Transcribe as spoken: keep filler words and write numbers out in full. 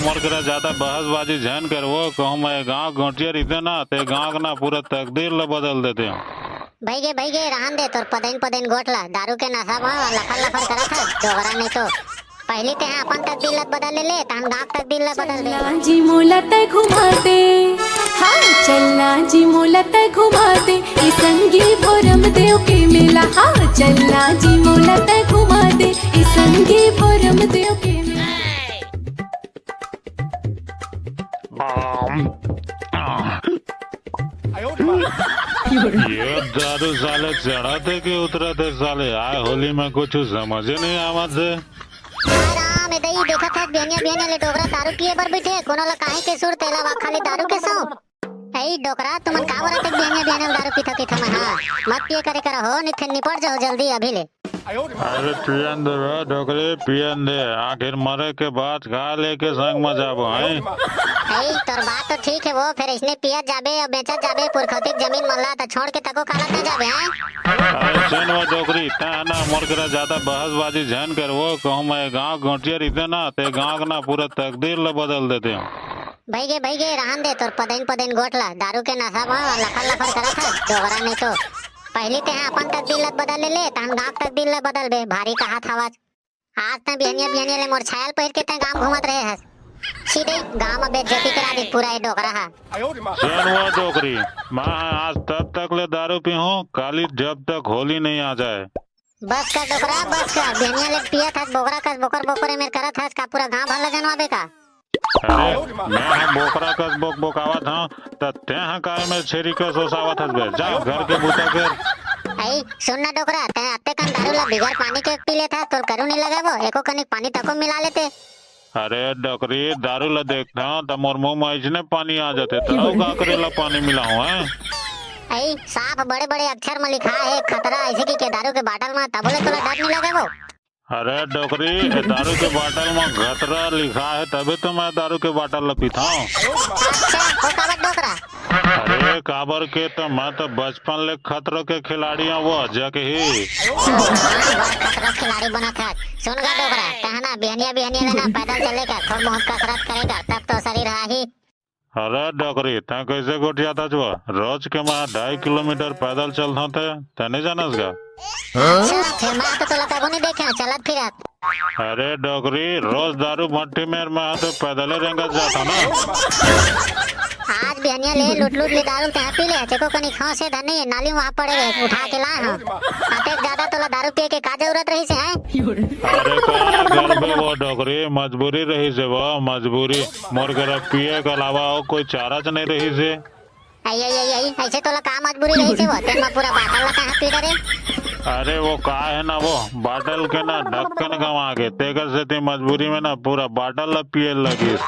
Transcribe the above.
मोर करा ज्यादा बहसबाजी झन कर, वो कहूँ मैं गाँव गोटिया रहिते ना, ते गाँव के ना पूरा तकदीर ला बदल देते हो। भई गे, भई गे, रहन दे तोर पदइन पदइन गोठ ला। दारू के नशा म लफर लफर करत हस, डोकरा नहीं तो। पहली तेहा अपन तकदीर ला बदल ले, ले, तहन गाँव के तकदीर ला बदल दे। चलना जी मोला तै घुमा दे, हाँ, चलना जी मोला तै घुमा दे, ई संगी भोरम देव के मेला, हाँ, चलना जी मोला तै घुमा दे, ई संगी भोरम देव के मेला। ये दारू साले चढ़ाते कि उतराते साले, आए होली में कुछ समझे नहीं आवत हे। हाय राम, ए दई, देखत हस, बिहनिया बिहनिया ले डोकरा दारू पिए बर बैठे, कोनो ला काहे के सुर, तेला वा खाली दारू के सौं। ए डोकरा, तुमन का बरत एक बिहनिया बिहनिया ले दारू पीथो कि थमन, हाँ? मत पिए करे करा हो, नहीं फिर निपट जाओ जल्दी अभी ले। अरे पियन दे बे डोकरी, पियन दे, आखिर मरे के बाद का लेके संग में जाबो, हैं? ए, तोर बात तो ठीक हे वो, फिर इसने पियत जाबे अउ बेचत जाबे, पुरखौती के जमीन मन ला, त छोड़ के तको काला न जाबे, हैं? अरे सुन वो डोकरी, तैं ना मोर करा ज्यादा बहसबाजी झन कर, वो कहूँ मैं गाँव गोटिया रहिते ना, ते गाँव के ना पूरा तकदीर ला बदल देते हो। भई गे, भई गे, रहन दे तोर पदइन पदइन गोठ ला, दारू के नशा म लफर लफर करत हस, डोकरा नहीं तो। पहली तेहा अपन तकदीर ला बदल ले, ले, तहन गाँव के तकदीर ला बदलबे, भारी कहत हवस। आज तैं बिहनिया बिहनिया ले मोर छाया ल पहिर के तैं गाँव घूमत रहे हस। सीधे गाँव म बेइज्जती करा दिस पूरा ए डोकरा हा। सुन वो डोकरी, मैं ह आज तब तक ले दारू पीहूँ, काली जब तक होली नहीं आ जाए। बस कर डोकरा, बस कर। बिहनिया ले पियत हस, बोकरा कस बोकर बोकर ए मेर करत हस, का पूरा गाँव भर ला जनवाबे का? अरे, मैं ह बोकरा कस बोक बोकावत हूँ, त तें ह काय में छेरी कस ओसावत हस बे? जा, घर के बूता कर। आई, सुन ना डोकरा, तैं अत्ते कन दारू ला बिगर पानी के पी लेत हस, तोल करू नहीं लगे वो, एको कनिक पानी तको मिला लेते। अरे डोकरी, दारू ला देखथंव त मोर मुंह म अइसने पानी आ जाथे, त अउ का करे ला पानी मिलाहूं, हैं? आई, साफ बड़े-बड़े अक्षर म लिखा हे, खतरा, अइसे कि के दारू के बाटल म, तभो ले तोला डर नइ लगे वो? अरे डोकरी, ए दारू के बाटल म खतरा लिखा हे, तभे तो मैं दारू के बाटल ला पीथंव। अच्छा, वो काबर डोकरा? अरे, काबर के त मैं तो बचपन ले खतरों के खिलाड़ी हूँ, वो जग ही। हाँ, बड़ खतरों के खिलाड़ी बनत हस। सुन गा डोकरा, तहना बिहनिया बिहनिया ले ना पैदल चले का, थोड़ बहुत कसरत करे का, तब तो शरीर आही। अरे डोकरी, तैं कैसे गोठियात हस वो? रोज के मैं ढाई किलोमीटर पैदल चलथंव ते, तैं नहीं जानस का? अच्छा, फिर मैं तो तोला कबो नहीं देखे हूँ, चलत फिरत। अरे डोकरी, रोज दारू भट्टी मेर मैं तो पैदले रेंगत जात हूँ ना। आज बिहनिया ले लूट लूट ले दारू तेहा पी ले, चेको कनी खांसे धनी नाली वहां पड़े रहे, उठा के लाए हूँ। अतेक ज्यादा तोला दारू पिए के का जरूरत रही से, हैं? अरे का करबे वो डोकरी, मजबूरी रही से वो, मजबूरी। मोर करा पिए के अलावा अउ कोई चारा च नहीं रही से। आई, आई, आई, आई, ऐसे तोला का मजबूरी रही से वो? तेन म पूरा बाटल ला कहाँ पी डरे? अरे वो का है ना, वो बाटल के ना ढक्कन गंवा गे, तेकर सेती मजबूरी में ना पूरा बाटल ला पिए लगिस।